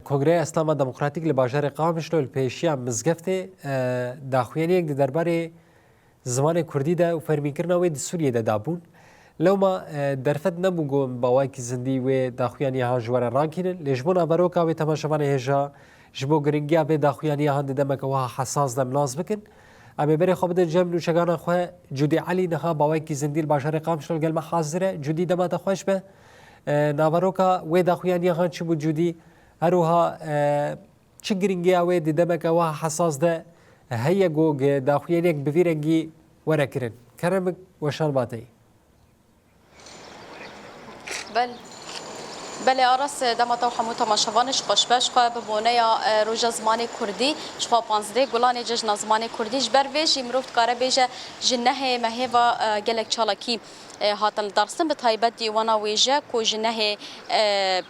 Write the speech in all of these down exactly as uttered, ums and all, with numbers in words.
Kongreya Îslama Demokratîk li bajarê Qamişlo li pêşiya Mizgeftê, e, daxuyaniyek di derbarê zimanê kurdî de û fermîkirina wê di Sûriyê de dabûn. Lewma, e, derfet nebû ku em bi awayekî zindî wê daxuyaniya han ji we re rakînin. Lê ji bo naveroka wê temaşevanê hêja, ji bo giringiya vê daxuyaniya han di demeke wiha hesas de em nas bikin. Em ê berê xwe bidin cem nûçegana xwe. Cudî Elî niha bi awayekî zindî li bajarê Qamişlo li gel me hazir e. Cudî, dema te xweş be. E, naveroka wê daxuyaniya han çi bû Cudî? Her wiha, e, çi giringiya wê di demeke wiha hesas de heye ku daxuyaniyek bi vî rengî were kirin? Kerem bik, weşan ba te yî. Bel-, belê Aras, dema te û hemû temaşevanê ji xweş be. Ji xwe bi boneya, e, Roja Zimanê Kurdî, ji xwe panzdeh Gulanê Cejna Zimanê Kurdî. Ji ber vê jî mirov dikare bêje ji nehê mehê ve, e, gelek çalakî, e, hatin lidarxistin, bi taybet dîwana wêje ku ji nehê, e,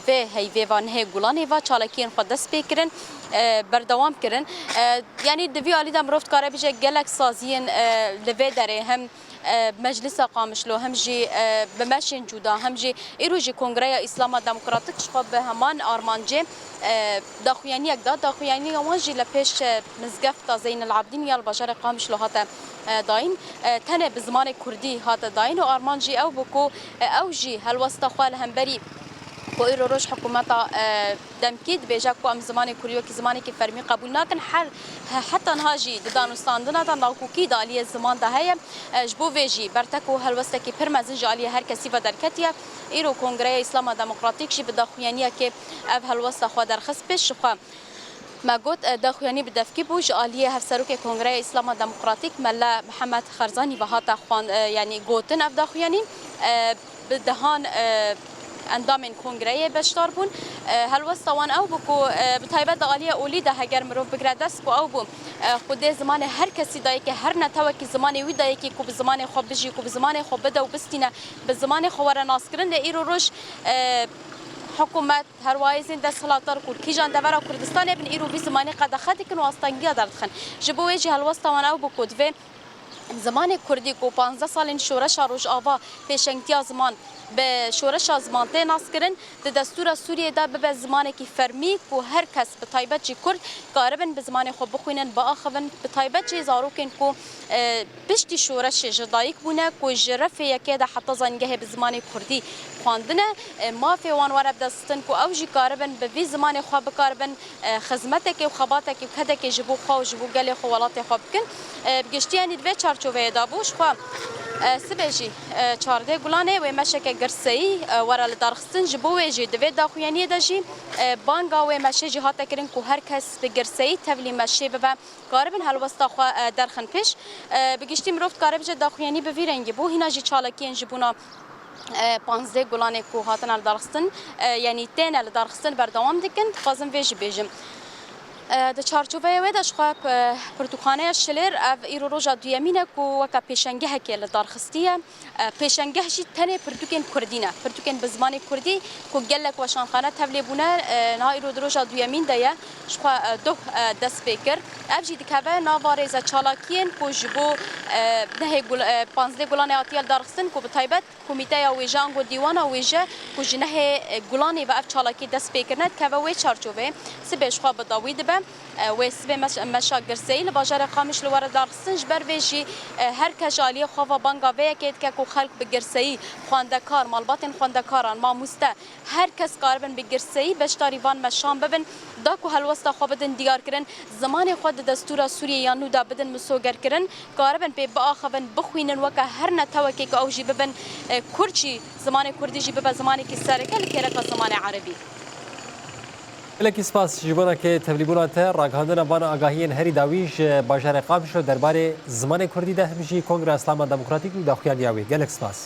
vê heyvê ve, nehê Gulanê ve çalakiyên xwe dest pê kirin, e, berdewam kirin. E, yanî di vî alî de mirov dikare bêje gelek saziyên, e, li vê derê hem, e, Meclisa Qamişlo hem jî, e, bi meşên cuda hem jî îro jî Kongreya Îslama Demokratîk ji xwe bi heman armancê, e, daxuyaniyek da. Daxuyaniya wan jî li pêş, e, mizgefta Zeynel Abdîn ya li bajarê Qamişlo hate, e, dayîn. E, tenê bi zimanê kurdî hate dayîn û armanc jî ew bû ku, e, ew jî helwesta xwe li hemberî ku îro roj hikûmeta, e, demkî dibêje ku em zimanê kurdî wekî zimanekî fermî qebûl nakin. Her, he-, heta niha jî di danûstandina de nakokî di aliyê ziman de heye. E, ji bo vê jî bertek û helwestekî pir mezin ji aliyê her kesî ve derketiye. Îro Kongreya Îslama Demokratîk jî bi daxuyaniyekê ev helwesta xwe derxist pêş. Ji xwe me got, e, daxuyanî bi devkî bû. Ji aliyê Hevserokê Kongreya Îslama Demokratîk Mela Mihemed Xerzanî ve hate xwan-, e, yanî gotin ev daxuyanî. E, bi dehan, e, endamên kongreyê beşdar bûn. E, helwesta wan ew bû ku, e, bi taybet di aliyê olî de heger mirov bigire dest ku ew bû, e, xwedê zimanê her kesî dayikê, her netewekî zimanê wî dayikî ku bi zimanê xwe bijî, ku bi zimanê xwe bide û bistîne, bi zimanê xwe were naskirin. Lê îro roj, e, hikûmet, her wiha êzên desthilatdar ku li kîjan devera Kurdistanê bin, îro vî zimanê qedexe dikin û astengiya derdixin. Ji bo wê jî helwesta wan ew bû ku divê zimanê kurdî ku panzdeh salên şoreşa Rojava pêşengtiya ziman bi şoreşa ziman tê naskirin, di destûra Sûriyê de bibe zimanekî fermî ku her kes, bi taybet jî kurd, karibin bi zimanê xwe bixwînin, biaxivin, bi taybet jî zarokên ku, e, piştî şoreşê ji dayik bûne, ku ji refê yekê de heta zanîngehê bi zimanê kurdî xwendine, e, mafê wan were bidestin ku ew jî karibin bi vî zimanê xwe bikaribin, e, xizmetekê û xebatekê û kedekê ji bo xwe û ji bo gelê xwe, welatê xwe bikin. E, bi giştî, yanî di vê çarçoveyê de bû. Ji xwe, e, sibê jî, e, çardeh Gulanê wê meşeke girseyî, e, were lidarxistin. Ji bo wê jî di vê daxuyaniyê de jî, e, banga wê meşê jî hate kirin ku her kes bi girseyî tevlî meşê bibe, karibin helwesta xwe, e, derxin pêş. E, bi giştî mirov dikare bêje daxuyanî bi vî rengî bû. Hîna jî çalakiyên ji bona e, panzdeh Gulanê ku hatine lidarxistin, e, yanî têne lidarxistin berdewam dikin, dixwazim vê jî bêjim. E, di çarçoveyê wê de ji xwe, e, pirtûkxaneya Şilêr ev îro roja duyemîn e ku weke pêşengehekê lidarxistiye. E, pêşengeh jî tenê pirtûkên kurdî ne. Pirtûkên bi zimanê kurdî ku gelek weşanxane tevlê bûne, e, niha îro di roja duyemîn de ye. Ji xwe, e, doh, e, dest pê kir. Ev jî dikeve nava rêze çalakiyên ku ji bo, e, nehê Gul-, e, panzdeh Gulanê hatiye lidarxistin ku bi taybet Komîteya wêje ango dîwana wêje ku ji nehê, e, Gulanê ve ev çalakî dest pê kirine, dikeve wê çarçoveyê. Sibê ji xwe bi dawî dibe. E, wê sibê meş-, meşa girseyî li bajarê Qamişlo were darxistin. Ji ber vê jî, e, her kes ji aliyê xwe ve banga vê yekê dike ku xelk bi girseyî, xwendekar, malbatên xwendekaran, mamûste, her kes karibin bi girseyî beşdarî van meşan bibin, da ku helwesta xwe bidin diyarkirin, zimanê xwe di destûra Sûriyê ya nû de bidin misogerkirin, karibin pê biaxivin, bixwînin weke her netewekê ku ew jî bibin, e, kurd jî, zimanê kurdî jî bibe zimanekî sereke li kêreka zimanê erebî. Gelekî spas ji bona ke tevlîbûna te, ragihandina van agahiyên herî dawî ji bajarê Qamişlo derbarê zimanê kurdî de hem jî Kongra Îslama Demokratîk û daxuyaniya wê. Gelek spas.